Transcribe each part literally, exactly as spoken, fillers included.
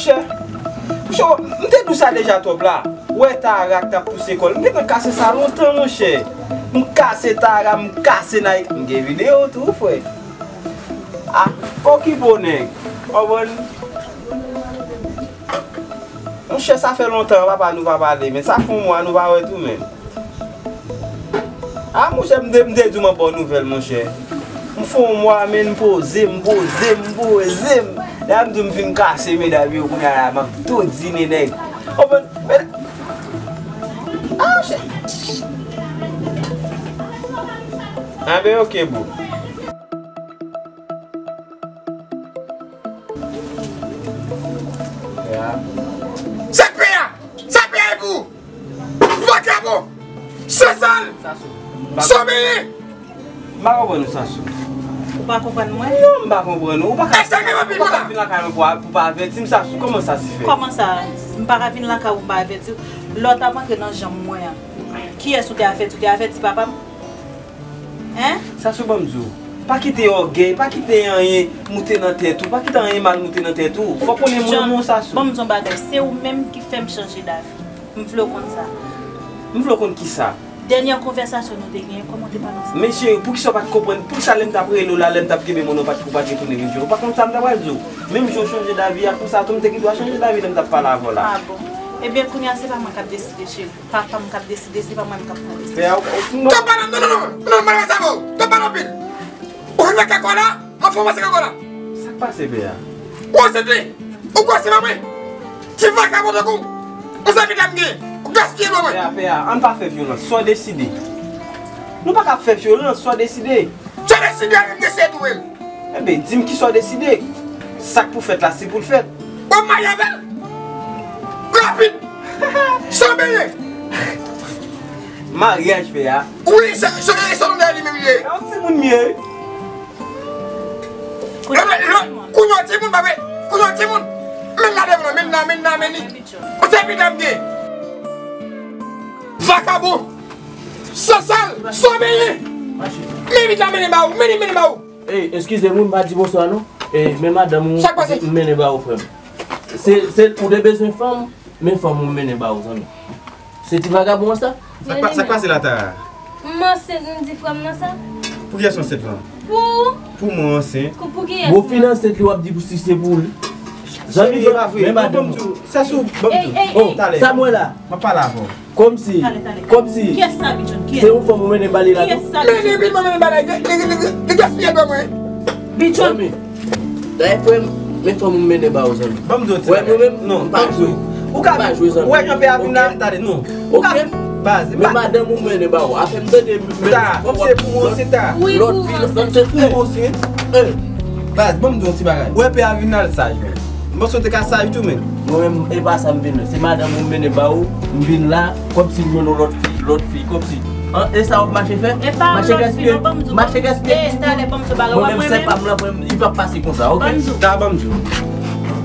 Monchè, monchè, m te di w sa deja twòp la. Ou wè Tara k t ap pouse kò l. M gentan kase sa lontan, monchè. M kase Tara, m kase Nike. M gen videyo tou, frè. Ah, okipe w, nèg. Konprann? Monchè, sa fè lontan, papa, nou pa pale, men sa fè yon mwa nou pa wè tou, men. Ah, monchè, m te, m te di w m ap ba w nouvèl, monchè. M fè yon mwa, men m poze, m poze, m poze, m. Dayè, m di w m fin kase medam yo, kounye a la, m ap dodine nèg. Konprann? Men, ah, monchè. Anben, oke, bro. Sa k pè a? Sa k pè a e pou ou? Vakabon! Sansal! Sansal! Sobenyen! M pa konprann ou, Sansou. Ou pa konprann mwen? Non, m pa konprann ou. Ou pa ka, ou pa ka vin lakay mwen pou, pou pa avèti m, Sansou. Kòman sa se fèt? Kòman sa? M pa ka vin lakay ou pou m pa avèti w? Lè w t ap antre nan janm mwen an, kiyès ou te avèti? Ou te avèti papa m? Hein? Sansou, ban m di w. Pa kite ògèy, pa kite anyen moute nan tèt ou, pa kite anyen mal moute nan tèt ou. Fòk ou konnen m renmen w, Sansou. Ban m di w yon bagay, se ou menm ki fè m chanje davi. M vle w konn sa. M vle w konn kisa? Dènyè konvèsasyon nou te genyen, kòman w te pale ansanm? Men cheri, poukisa w pa t konprann? Poukisa lè m t ap rele w la, lè m t ap kenbe men w, ou pa t, ou pa t retounen vin jwenn? Ou pa konn sa m t ap pral di w? Menm jan w chanje davi a, konsa tou m te gen dwa chanje davi lè m t ap pale avè w la. Ah bon? Ebyen, kounye a, se pa mwen k ap deside, cheri. Papa m k ap deside, se pa mwen menm k ap pran desizyon. Fè a, ou, ou, non. Tòp pa nan, non, non, non, non, non, pa sa, bon. Tòp pa nan pil. Ou fin fè kòkò la, m ap fè w pase kòkò la. Sa k pase, pè a? Ou ansent wi. Ou kwè se pa mwen? Ti vakabon tankou w. Ou se medam gen. Ou gaspiye dwa mwen. Pè a, pè a, ann pa fè vyolans. Sa w deside. Nou pa ka ap fè vyolans, sa w deside. Sa w deside a, menm deside tou, wi. Enben, di m kisa w deside. Sa k pou fèt la, se pou l fèt. W ap marye avè l? Rapid! San benyen! Maryaj, pè a. Wi, se, se, se yon dèyè li menm li ye. E yon timoun m ye. Kounye a timoun, pa vre? Kounye a timoun. Men la devan, men la, men la, men li. Ou se pita m gen. Vakabon. Sansal, san benyen. Men pita mennen ba ou, mennen, mennen ba ou. Ey, eskize m wi, m pa di bonswa non. Ey, men madanm ou m mennen ba ou, frè m. Se, se, ou te bezwen fanm, men fanm ou m mennen ba ou, zanmi. Se ti vagabon an sa? Sa k pa, sa k pase la, Tara? M ansent, m di frè m nan sa. Pou kiyès ou ansent lan? Pou. Pou mwen ansent. Pou, pou kiyès? Ou fin ansent li, w ap di pou si se pou li. Zanmi, men madanm ou. Sa sou, ban m di w. Ey, ey, ey. Talè. Sa m wè la. M ap pale avè w. Kòmsi, kòmsi se yon fanm ou mennen ba li la tou. Men depi mwen mennen ba li, li, li, li, li gaspiye dwa mwen. Zanmi, dayè frè m, men fanm ou mennen ba ou, zanmi. Ban m di w ti bagay. Non, ban m di w. Ou ka pa jwe, zanmi. Ou wè jan pè a vin la, tande, non. Ou ka, baz, men madanm ou mennen ba ou. Afè m tande, men ta, se pou mwen, se ta. Lòt fi, lòt fi, pou mwen, se. Baz, ban m di w ti bagay. Ou wè pè a vin la, l saj, men. M panse w te ka saj tou, men. Mwen menm, e pa sa m vin. Se madanm ou m mennen ba ou, m vin la, kòmsi m jwenn yon lòt fi, lòt fi, kòmsi. An, e sa w ap mache fè? Mache gaspiye, mache gaspiye ti kou. Mwen menm, se pa m lan, mwen, li p ap pase konsa, oke? Ta ban m di w.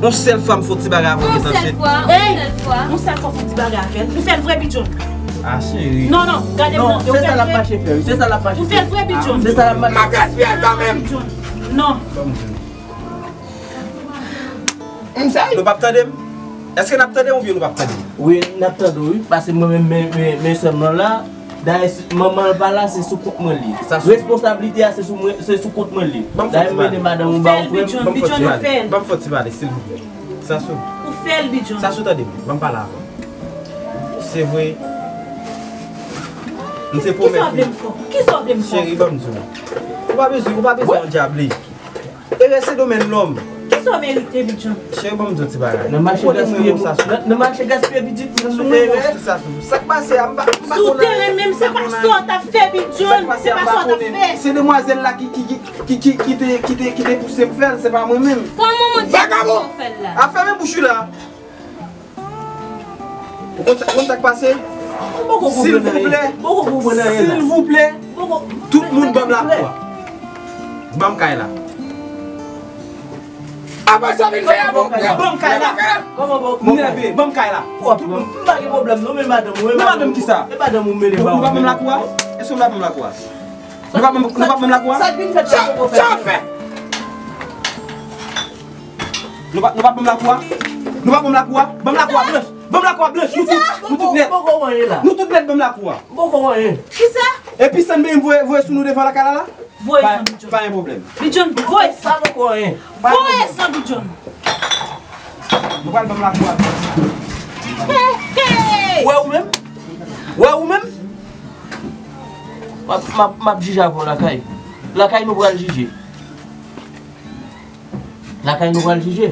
Yon sèl fwa m fè yon ti bagay avè w, yon sèl fwa, yon sèl fwa. Yon sèl fwa w fè yon ti bagay avè l. Ou fè l vre, Bidjòn. Ah, cheri. Non, non, gade m nan je w, ou fè l vre. Se sa l ap mache fè, wi. Se sa l ap mache fè. Ou fè l vre, Bidjòn. Se sa l ap mache fè. M ap gaspiye l kanmenm. Non. Ban m di w. Nou p ap tande m? Èske n ap tande m oubyen nou p ap tande m? Wi, n ap tande w, wi. Paske mwen menm, men, men, men sè m nan la, dayè, si manman l pa la, se sou kont mwen li ye. Sa sou. Responsablite a, se sou mwen, se sou kont mwen li ye. Dayè, m mennen madanm ou ba ou, frè m. Ban m fè ti pale, ban m fè ti pale, silvouplè. Sa sou. Ou fè l, Bidjòn. Sa sou, tande m, ban m pale avè w. Se vre. M te pwomèt ou. Kisa w vle m fè? Kisa w vle m fè? Cheri, ban m di w. Ou pa bezwen, ou pa bezwen andyable. Erè se domèn lòm. Kisa w merite, Bidjòn? Cheri, ban m di w ti bagay. Nan mache gaspiye, nan, nan mache gaspiye pitit, Erè. Sa k pase a, m pa, m pa konnen. Sou teren menm, se pa sa w t ap fè, Bidjòn. Se pa sa w t ap fè. Se demwazèl la ki, ki, ki, ki, ki, ki te, ki te, ki te pouse m fè l, se pa mwen menm. Kòman w di w fè l la? A, fèmen bouch ou la. Ou konn sa, ou konn sa k pase? Silvouplè, silvouplè, tout moun ban m lakou a. Ban m kay la. Apa sa vin fè a bon? Ban m kay la. Kòman bon? M nève, ban m kay la. Tout moun. M pa gen pwoblèm non, men madanm ou, men madanm kisa? Men madanm ou mennen ba ou. Nou pa ban m lakou a? Èske nou pa ban m lakou a? Nou pa ban m, nou pa ban m lakou a? Sa k vin fèt la poko fèt. Sa w fè? Nou pa, nou pa ban m lakou a? Nou pa ban m lakou a? Ban m lakou a blanch. Ban m lakou a blanch. Nou tout, nou tout nèt. Nou tout nèt, ban m lakou a. Poko anyen. Kisa? Epi san m benyen voye, voye sou nou devan lakay la la? Voye san Bidjòn. Pa gen pwoblèm. Bidjòn, voye san. Poko anyen. Voye san Bidjòn. Nou pral ban m lakou a. Hey, hey! Wè ou menm? Wè ou menm? M ap, m ap, m ap jije avè w lakay. Lakay nou pral jije. Lakay nou pral jije.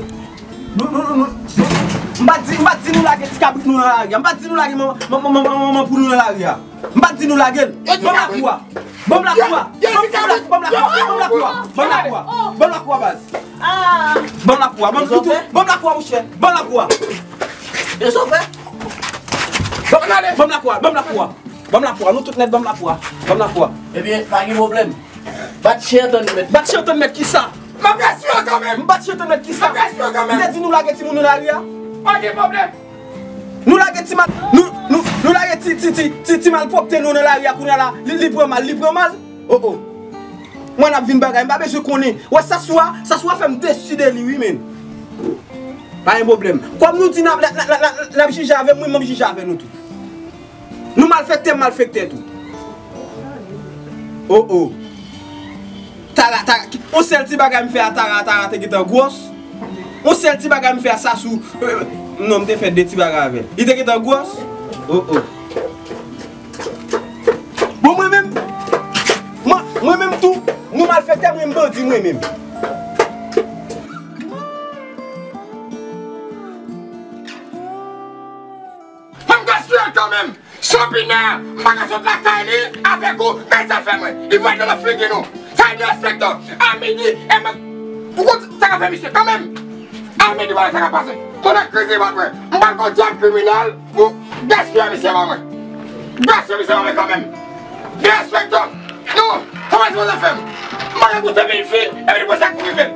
Nou, nou, nou, nou, m pa t di, m pa t di nou lage ti kabrit nou nan lari a. M pa t di nou lage manman, manman, manman, manman poul nou nan lari a. M pa t di nou lage l. Ban m lakou a. Ban m lakou a. Ban m lakou a. Ban m lakou a. Ban m lakou a. Ban m lakou a. Ban m lakou a, baz. Ban m lakou a. Ban m, ban m lakou a, monchè. Ban m lakou a. Ban m lakou a. Ban m lakou a. Ban m lakou a. Ban m lakou a. Nou tout nèt, ban m lakou a. Ban m lakou a. Ebyen, pa gen pwoblèm. Bat chen antann mèt. Bat chen antann mèt kisa? M ap resire kanmenm. M bat chen antann mèt kisa? M ap resire kanmenm. M te di nou lage timoun nan lari a. Pa gen pwoblèm. Nou lage ti mal, nou, nou, nou lage ti, ti, ti, ti, ti malpwòpte nou nan lari a kounye a la, li, li pran mal, li pran mal. Oh, oh. Mwen ap vin bagay, m pa bezwen konnen. Wè Sasou a, Sasou a fè m desi de li, wi, men. Pa gen pwoblèm. Kòm nou di n ap, n ap, n ap, n ap, n ap jije avè m, wi, m ap jije avè nou tou. Nou malfektè, m malfektè tou. Oh, oh. Tara, Tara, ki, yon sèl ti bagay m fè a Tara, Tara te gentan gwòs. Yon sèl ti bagay m fè a Sasou, euh, non, m te fè de ti bagay avè l. Li te gentan gwòs. Oh, oh. Bon, mwen menm, mwen, mwen menm tou, nou malfektè, mwen menm bandi, mwen menm. Ban m gaspiye l kanmenm. Chopinè, m pa ka sot lakay li avèk ou nan zafè mwen. Li pral nan figi nou. Sa derespektan. A midi, e mwen, ou konn sa ka fè misye kanmenm. A midi, wè sa ka pase. Konnen kriz li bat mwen. M pral gon djòb kriminèl pou gaspiye misye ban mwen. Gaspiye misye ban mwen kanmenm. Derespektan. Non, sa pa sipoze fè m. M pa ka koute vil fi, epi li pran sa k prive.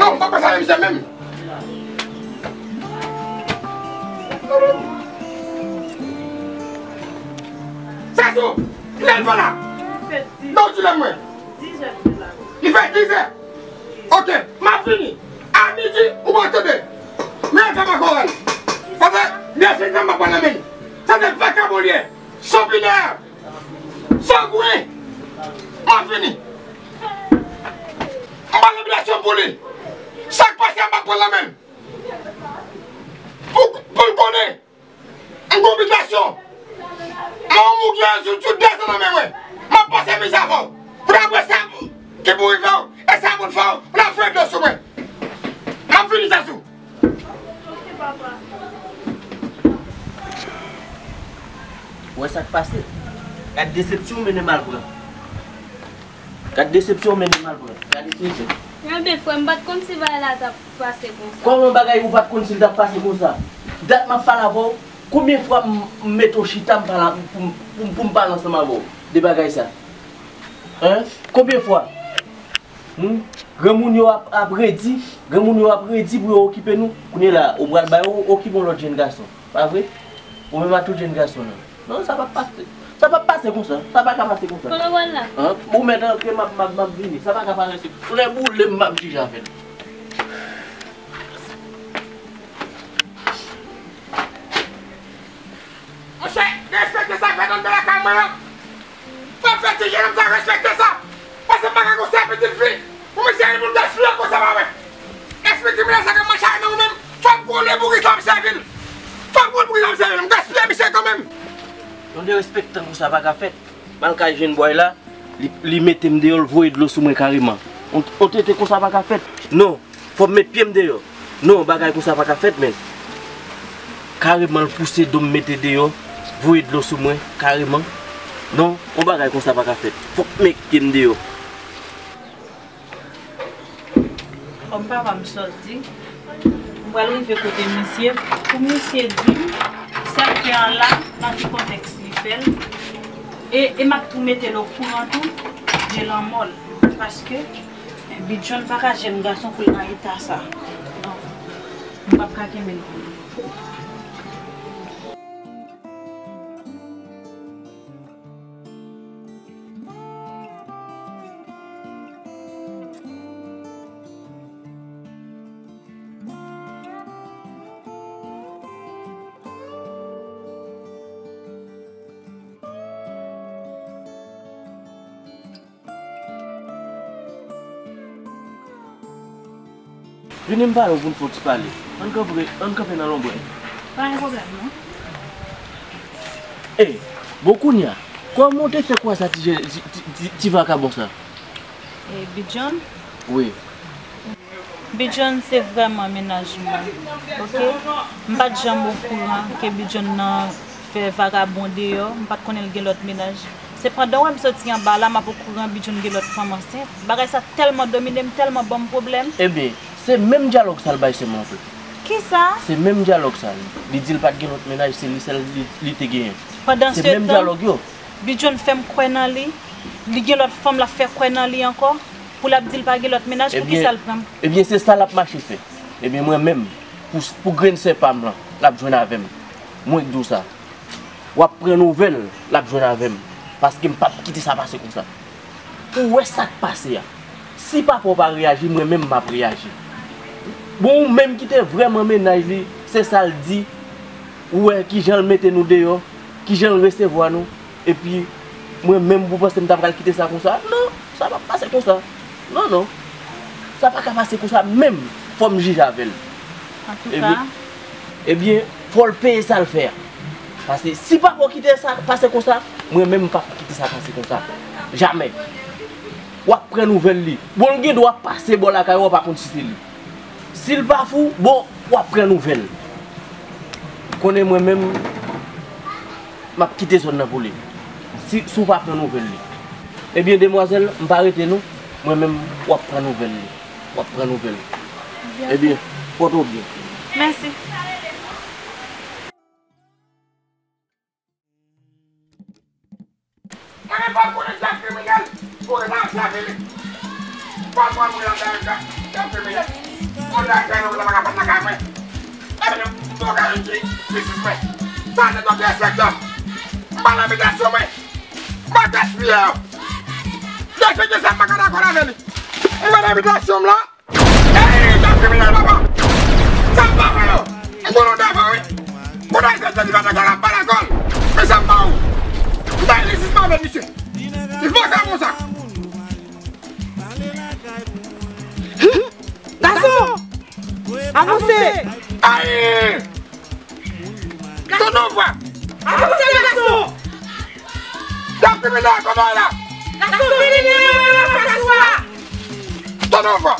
Non, m pa pase avè misye menm. Sasou, kilè l fè la? Li fè diz. Non, di lè mwen. Diz è fè la. Li fè diz è. Ok, m ap vini. A midi, ou mwen tande. Men fè m akò wè l. Paske, byen se sa m ap pran nan men l. Sa se vakabon li ye. Sanginè. Sangwen. M ap vini. M pa nan obligasyon pou li. Sa k pase a, m ap pran nan men l. Pou, pou l konnen, m gen obligasyon. Mwen, ou gen sou, sou dèz an nan men mwen. M ap pase miz avè w. Pou n ap wè sa ki pou rive w, e sa pou n fè w, pou n ap voye dlo sou mwen. M ap vini, Sasou. Ou wè sa k pase? Gad desepsyon w mennen m al pran. Gad desepsyon w mennen m al pran. Gade, frè m, m pa t konn si bagay la t ap pase konsa. Kòman bagay ou pa t konn si l t ap pase konsa? Dat m ap pale avè w, konbyen fwa m, m mete w chita m pale, pou, pou, pou m pale ansanm avè w de bagay sa? Hein? Konbyen fwa? Hmm? Granmoun yo ap, ap redi, granmoun yo ap redi pou yo okipe nou. Kounye la, ou pral bay ou okipe yon lòt jenn gason. Pa vre? Ou menm ak tout jenn gason nan. Non, sa p ap pase. Sa p ap pase konsa. Sa pa ka pase konsa. Kote w al la? Hein? Ou mèt antre, m ap, m ap, m ap vini. Sa pa ka pase. Soulè boule m, m ap jije avè l. Monchè, respekte sa fèt anndan lakay mwen an. Fò m fè ti jenòm sa respekte sa. Paske m pa ka konsidere pitit fi pou misye vin pou l gaspiye konsa pa mwen. Espri kriminèl sa k ap mache avè nou menm. Fò m konnen pou kisa m sèvi l. Fò m konnen pou kisa m sèvi l. M gaspiye misye kanmenm. Yon derespektan konsa pa ka fèt. M al kay jwenn bòy la, li, li mete m deyò, l voye dlo sou mwen kareman. On, on tenten konsa pa ka fèt. Non. Fò m met pye m deyò. Non, bagay konsa pa ka fèt, men. Kareman, l pouse do m mete deyò, voye dlo sou mwen, kareman. Non, yon bagay konsa pa ka fèt. Fòk m met pye m deyò. Kòm papa m sot di, m pral rive kote misye, pou misye di m sa l fè an la, nan ki kontèks li fè l. E, e m ap tou mete l okouran tou de lanmò l. Paske Bidjòn pa ka jèn gason pou l nan eta sa. Non. M p ap ka kenbe l pou li. Vini m pale w pou n fè yon ti pale. Ann kanpe, ann kanpe nan lonbraj. Pa gen pwoblèm, non. E, bon, kounye a, kòman w te fè kwaze a ti, ti, ti, ti, ti vakabon sa? E, Bidjonn? Wi. Bidjonn se vrèman mennaj mwen, oke? M pa t janm okouran ke Bidjonn nan fè vagabon deyò, m pa t konnen l gen lòt mennaj. Se pandan w wè m soti anba la, m ap okouran Bidjonn gen lòt fanm ansent. Bagay sa tèlman domine m, tèlman ban m pwoblèm. Ebyen, se menm dyalòg sa l bay sè mwen an tou. Kisa? Se menm dyalòg sa. Li di l pa t gen lòt mennaj, se li sèl li, li te genyen. Pandan se menm dyalòg yo. Bidjonn fè m kwè nan li. Li gen lòt fanm, l ap fè kwè nan li ankò. Pou l ap di l pa gen lòt mennaj, poukisa l pran m? Ebyen, se sa l ap mache fè. Ebyen, mwen menm, pou, pou grenn sè pa m lan, l ap jwenn avè m. Mwen k di w sa. W ap pran nouvèl, l ap jwenn avè m. Paske m p ap kite sa pase konsa. Ou wè sa k pase a. Si papa w pa reyaji, mwen menm m ap reyaji. Bon, ou menm ki te vrèman mennaj li, se sa l di. Ou wè kijan l mete nou deyò, kijan l resevwa nou. Epi, mwen menm, ou panse m ta pral kite sa konsa? Non, sa p ap pase konsa. Non, non. Sa pa ka pase konsa menm. Fò m jije avè l. Antouka. Ebyen, ebyen, fò l peye sa l fè a. Paske si papa w kite sa pase konsa, mwen menm m p ap kite sa pase konsa. Jamè. W ap pran nouvèl li. Bon, l gen dwa pase bò lakay ou, w pa konn si se li. Si l pa fou, bon, w ap pran nouvèl. Konnen mwen menm, m ap kite zòn nan pou li. Si, si w pa pran nouvèl li. Ebyen, demwazèl, m pa rete non. Mwen menm, w ap pran nouvèl li. W ap pran nouvèl. Ebyen, pòte w byen. Mèsi. Mwen menm pa konnen sa kriminèl. Kouri nan sa vini. Pa mwen mwen la dan dan kriminèl. Mwen la fè nou la pa ka fèt nan kay mwen. Epi nou mwen ka yon ti pitit mwen. Sa se dòk enspektè. M pa nan bitasyon mwen. M pa gaspiye yo. Depi de sa m pa ka dakò avè li. M pa nan bitasyon m la. Ey, dam kriminèl papa! Sa m pa fè yo? M konnen w devan wi. Konnen se Jodi Vata k ap pale ankò. Men sa m ba ou. M ta li jis pa avè misye. Li fò sa konsa. Gason! Avanse! Ayi! Tonton vwa! Avanse, gason! Dam kriminèl, kòman w la? Gason, vini, vini, vini, fas ou a! Tonton vwa!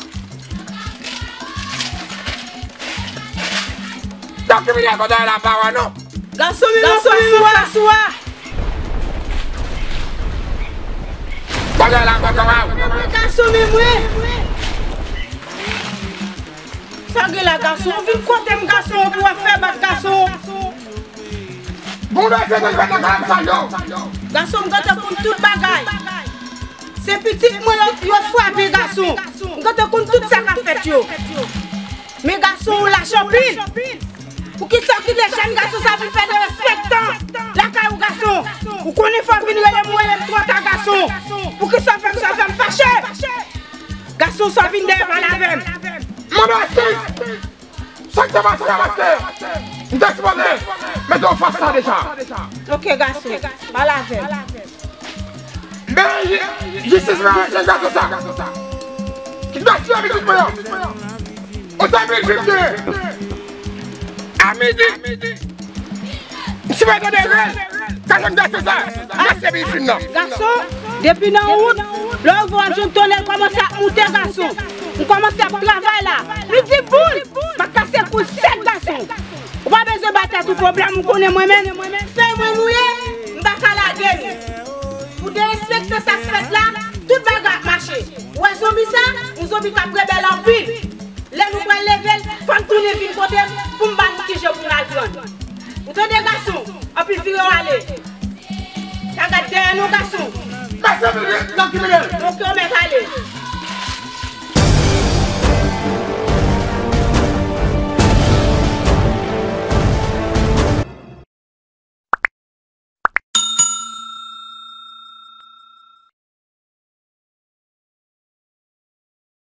Dam kriminèl, kòman w la, pa wè non? Gason, vini, fas ou a! Bagay la, kòman w la? Gason, men mwen! Sa gen la, gason? Ou vin kote m, gason, pou w ap fè bak, gason? Bon, lè se mwen k fè nan kay sa yo. Gason, m gentan konn tout bagay. Se pitit mwen yo, yo frape, gason. M gentan konn tout sa k ap fèt yo. Men gason, ou lach anpil. Poukisa w kite jèn gason sa vin fè derespektan lakay ou, gason? Ou konnen fò w vin rele m, ou rele m twò ta, gason. Poukisa w fè m sa, w fè m fache? Gason, sa w vin dèyè pale avè m? Mande asis! Sa k te pase a, pastè? M te sipoze mete w fas sa deja. Ok, gason, pale avè m. Men ji-, jistis meriken gason sa ki gaspiye pitit mwen yo. Ou sa vin filme a midi. M sipoze tande rèl. Sa jan m te fè sa. Mèsi epi fin nan. Gason, depi nan wout, lè w vwè w ap jwenn tonèl kòmanse ap moute, gason. M kòmanse ap travay la. Li di boul, m ap kase kou l sèk, gason. Ou pa bezwen ba tèt ou pwoblèm, ou konnen mwen menm. Fèy mwen nou ye, m pa ka lage nou. Pou derespekte sa k fèt la, tout bagay ap mache. Ou wè zonbi sa? Yon zonbi k ap rebèl anpil. Lè nou pral leve l, fò n tounen vin kote m pou m ba nou kijan pou n al pran l. Ou tande, gason? Anpi vire w ale. Pa gad dèyè non, gason. Mèsi, dam kriminèl. Ok, ou mèt ale.